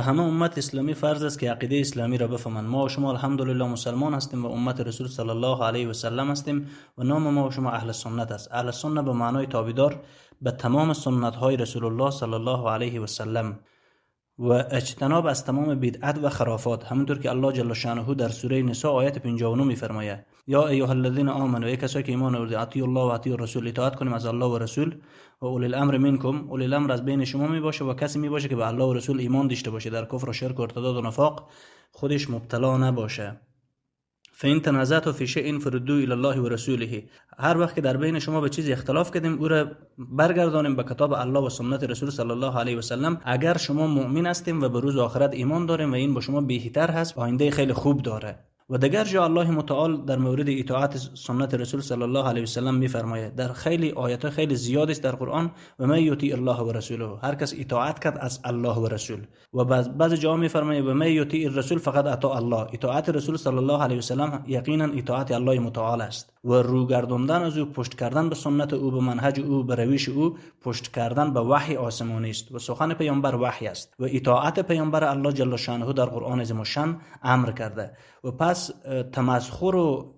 همه امت اسلامی فرض است که عقیده اسلامی را بفهمند. ما و شما الحمدلله مسلمان هستیم و امت رسول صلی الله علیه و سلم هستیم و نام ما و شما اهل سنت است. اهل سنت به معنای تابعدار به تمام سنت های رسول الله صلی الله علیه و سلم و اجتناب از تمام بدعت و خرافات، همونطور که الله جل شانه در سوره نساء آیت 59 میفرماید: یا ایها الذین آمنوا، ای کسایی که ایمان آوردید، اطیعوا الله و اطیعوا الرسول، اطاعت کنیم از الله و رسول و اولی الامر منکم. اولی الامر از بین شما می باشه و کسی می باشه که به الله و رسول ایمان داشته باشه، در کفر و شرک و ارتداد و نفاق خودش مبتلا نباشه. فان تنازعتم فی شیء فردوه الی الله و رسوله. هر وقت که در بین شما به چیزی اختلاف کردیم، او را برگردانیم به کتاب الله و سنت رسول صلی الله علیه و سلم، اگر شما مؤمن هستیم و به روز آخرت ایمان داریم و این با شما بهتر هست، آینده خیلی خوب داره. و دیگر جا الله متعال در مورد اطاعت سنت رسول صلی الله علیه و سلم میفرماید، در خیلی آیات خیلی زیاد است در قرآن: و من یطیع الله و رسوله، هر کس اطاعت کرد از الله و رسول. و بعض جا میفرماید: و من یطیع الرسول فقد اطاع الله. اطاعت رسول صلی الله علیه و سلم یقینا اطاعت الله متعال است و رو گرداندن از او، پشت کردن به سنت او، به منهج او، به روش او، پشت کردن به وحی آسمانی است و سخن پیامبر وحی است و اطاعت پیامبر الله جل شانه در قرآن عظیم الشان امر کرده. و پس تمسخر و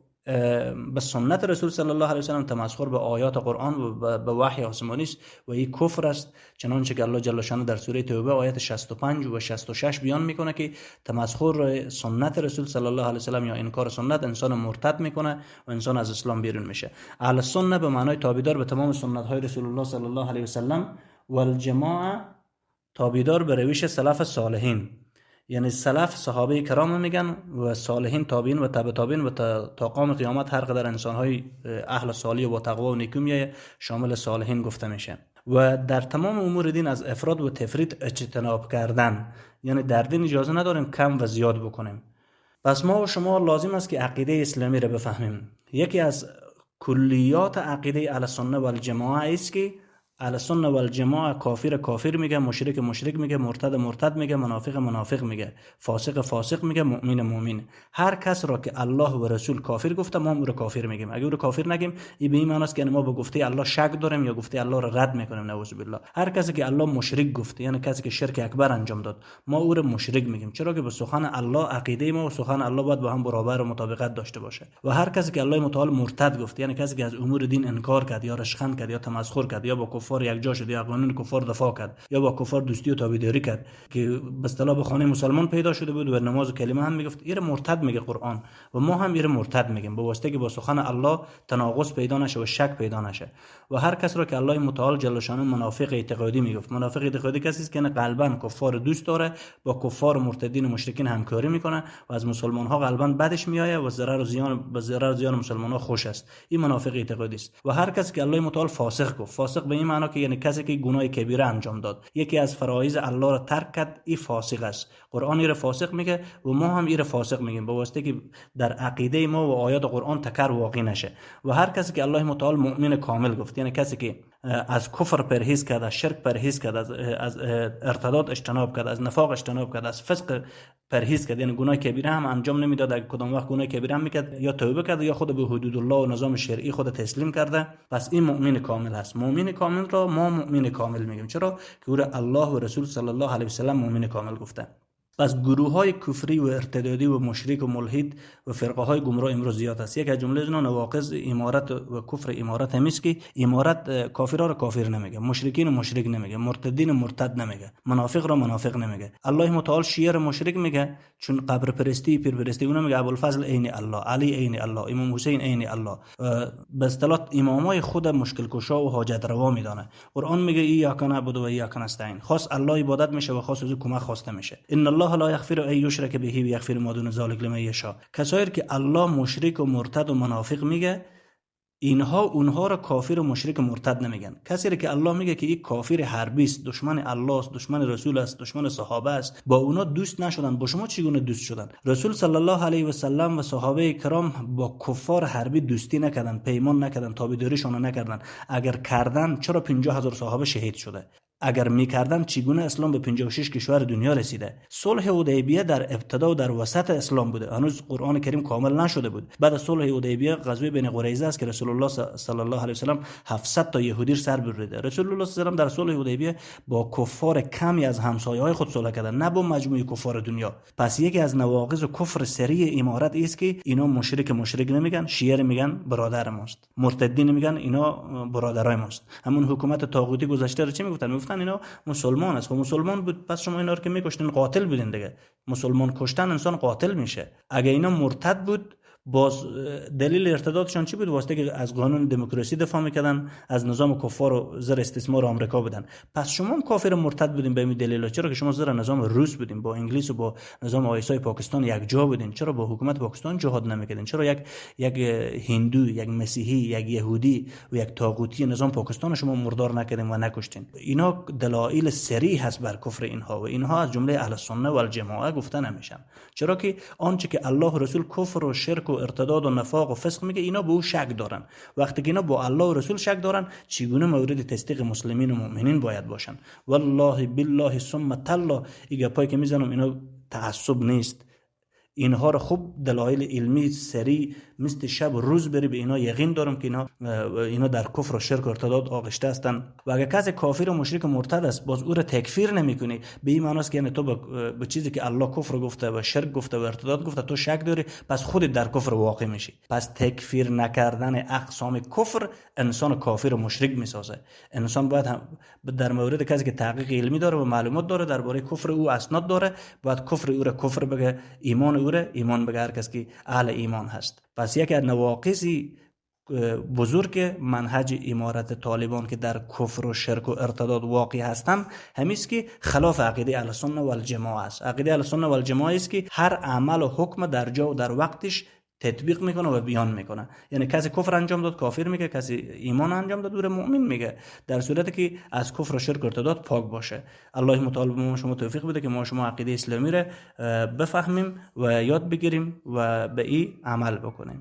به سنت رسول صلی الله علیه و سلم، تمسخر به آیات قرآن و به وحی آسمانی است و این کفر است، چنانچه که الله جل شانه در سوره توبه آیت 65 و 66 بیان میکنه که تمسخر سنت رسول صلی الله علیه و سلم یا انکار سنت انسان مرتد میکنه و انسان از اسلام بیرون میشه. اهل سنت به معنای تابعدار به تمام سنت های رسول الله صلی الله علیه و سلم و الجماعه، تابعدار به روش سلف صالحین، یعنی سلف صحابه کرام میگن و صالحین تابعین و تبع تابعین و تا قام قیامت هر قدر انسان های اهل صالح و با تقوا و نیکو میایه، شامل صالحین گفته میشه. و در تمام امور دین از افراط و تفریط اجتناب کردن، یعنی در دین اجازه نداریم کم و زیاد بکنیم. پس ما و شما لازم است که عقیده اسلامی را بفهمیم. یکی از کلیات عقیده اهل سنت و الجماعه است که اهل سنت و الجماعه کافر کافر میگه، مشرک مشرک میگه، مرتد مرتد میگه، منافق منافق میگه، فاسق فاسق میگه، مؤمن مؤمن. هر کس را که الله و رسول کافر گفته، ما او را کافر میگیم. اگر او را کافر نگیم، این به این معنی است که ما به گفته الله شک داریم یا گفته الله را رد میکنیم، نعوذ بالله. هر کسی که الله مشرک گفته، یعنی کسی که شرک اکبر انجام داد، ما او را مشرک میگیم، چرا که به سخن الله، عقیده ما و سخن الله باید با هم برابر و مطابقت داشته باشه. و هر کسی که الله متعال مرتد گفت، یعنی کسی که از امور دین انکار کرد یا رشخند کرد یا تمسخر کرد یا با کفار یک جا شد یا قانون کفار دفاع کرد یا با کفار دوستی و تابعداری کرد که به اصطلاح به خانه مسلمان پیدا شده بود و نماز و کلمه هم میگفت، ایره مرتد میگه قرآن و ما هم ایره مرتد میگیم، به واسطه که با سخن الله تناقض پیدا نشه و شک پیدا نشه. و هر کس را که الله متعال جل شانه منافق اعتقادی میگفت. منافق اعتقادی کسی است که قلبا کفار دوست داره، با کفار و مرتدین و مشرکین همکاری میکنه و از مسلمان ها قلبا بدش میآید و ضرر و زیان به ضرر و زیان مسلمان ها خوش است. این منافق اعتقادی است. و هر کسی که الله متعال فاسق گفت، فاسق به این معنا که یعنی کسی که گناه کبیره انجام داد، یکی از فرایض الله را ترک کرد، این فاسق است. قرآن ایره فاسق میگه و ما هم ایره فاسق میگیم، به واسطه که در عقیده ما و آیات قرآن تکر واقع نشه. و هر کسی که الله متعال مؤمن کامل گفت، یعنی کسی که از کفر پرهیز کرد، از شرک پرهیز کرد، از ارتداد اجتناب کرد، از نفاق اجتناب کرد، از فسق پرهیز کرد، یعنی گناه کبیره هم انجام نمیداد، اگر کدام وقت گناه کبیره هم میکرد، یا توبه کرد یا خود به حدود الله و نظام شرعی خود تسلیم کرده، پس این مؤمن کامل است. مؤمن کامل را ما مؤمن کامل میگیم، چرا که او را الله و رسول صلی الله علیه و سلم مؤمن کامل گفته. پس گروه های کفری و ارتدادی و مشرک و ملحد و فرقه های گمراه امروز زیاد است. یک از جمله اینا نواقض امارت و کفر امارت همی است که امارت کافرها را کافر نمیگه، مشرکین و مشرک نمیگه، مرتدین و مرتد نمیگه، منافق را منافق نمیگه. الله متعال شیعه را مشرک میگه، چون قبر پرستی، پیر پرستی اونا میگه ابوالفضل عین الله، علی عین الله، امام حسین عین الله. به اصطلاح امامای خود مشکل کشا و حاجت روا میدانه. قرآن میگه ایاک نعبد و ایاک نستعین، خاص الله عبادت میشه و خاص از او کمک خواسته میشه. ان الله لا یغفر ان یشرک به و یغفر ما دون ذلک لمن یشاء. کسایی که الله مشرک و مرتد و منافق میگه، اینها اونها را کافر و مشرک و مرتد نمیگن. کسی را که الله میگه که این کافر حربی است، دشمن الله است، دشمن رسول است، دشمن صحابه است، با اونا دوست نشدن، با شما چگونه دوست شدن؟ رسول صلی الله علیه و سلم و صحابه کرام با کفار حربی دوستی نکردن، پیمان نکردن، تابعداریشون نکردن. اگر کردن، چرا 50,000 صحابه شهید شده؟ اگر میکردن چگونه اسلام به 56 کشور دنیا رسیده؟ صلح حدیبیه در ابتدا و در وسط اسلام بوده، هنوز قرآن کریم کامل نشده بود. بعد از صلح حدیبیه غزوه بنی قریظه است که رسول الله صلی الله علیه و سلم 700 تا یهودی سر بریده. رسول الله صلی الله علیه و در صلح حدیبیه با کفار کمی از همسایه‌های خود صلح کردن، نه با مجموعه کفار دنیا. پس یکی از نواقض کفر سری امارت است که اینا مشرک مشرک نمیگن، شیعه میگن برادر ماست، مرتدین میگن اینا برادرای ماست. همون حکومت طاغوتی گذشته رو چی میگفتن؟ میگفتن اینا مسلمان است. خب مسلمان بود، پس شما اینا رو که میکشتین قاتل بودین دیگه. مسلمان کشتن انسان قاتل میشه. اگه اینا مرتد بود، باز دلیل ارتدادشان چی بود؟ واسطه که از قانون دموکراسی دفاع میکردن، از نظام کفار و زر استثمار آمریکا بودن. پس شما هم کافر مرتد بودین به این دلیل. چرا که شما زر نظام روس بودین، با انگلیس و با نظام آیسای پاکستان یک جا بودین. چرا با حکومت پاکستان جهاد نمیکردین؟ چرا یک هندو، یک مسیحی، یک یهودی و یک طاغوتی نظام پاکستان شما مردار نکردین و نکشتین؟ اینا دلایل صریح هست بر کفر اینها و اینها از جمله اهل سنت و الجماعه گفته نمیشن. چرا که آنچه که الله و رسول کفر و شرک و ارتداد و نفاق و فسق میگه، اینا به او شک دارن. وقتی که اینا با الله و رسول شک دارن، چگونه مورد تصدیق مسلمین و مؤمنین باید باشن؟ والله بالله ثم تالله، این گپایی که میزنم اینا تعصب نیست. اینها رو خوب دلایل علمی سری مثل شب و روز بری به اینا یقین دارم که اینا در کفر و شرک و ارتداد آغشته هستند. و اگر کسی کافر و مشرک و مرتد است، باز او را تکفیر نمیکنی، به این معنی است که یعنی تو به چیزی که الله کفر گفته و شرک گفته و ارتداد گفته تو شک داری، پس خودت در کفر واقع میشی. پس تکفیر نکردن اقسام کفر انسان کافر و مشرک میسازه. انسان باید هم در مورد کسی که تحقیق علمی داره و معلومات داره درباره کفر او اسناد داره، باید کفر او را کفر بگه، ایمان او را ایمان بگه، هر کس که اهل ایمان هست. پس یکی از نواقص بزرگ منهج امارت طالبان که در کفر و شرک و ارتداد واقع هستند، همیست که خلاف عقیده اهل سنت و الجماعه است. عقیده اهل سنت و الجماعه است که هر عمل و حکم در جا و در وقتش تطبیق میکنه و بیان میکنه. یعنی کسی کفر انجام داد کافر میگه، کسی ایمان انجام داد او مؤمن میگه، در صورتی که از کفر و شرک و ارتداد پاک باشه. الله متعال به ما شما توفیق بده که ما شما عقیده اسلامی را بفهمیم و یاد بگیریم و به این عمل بکنیم.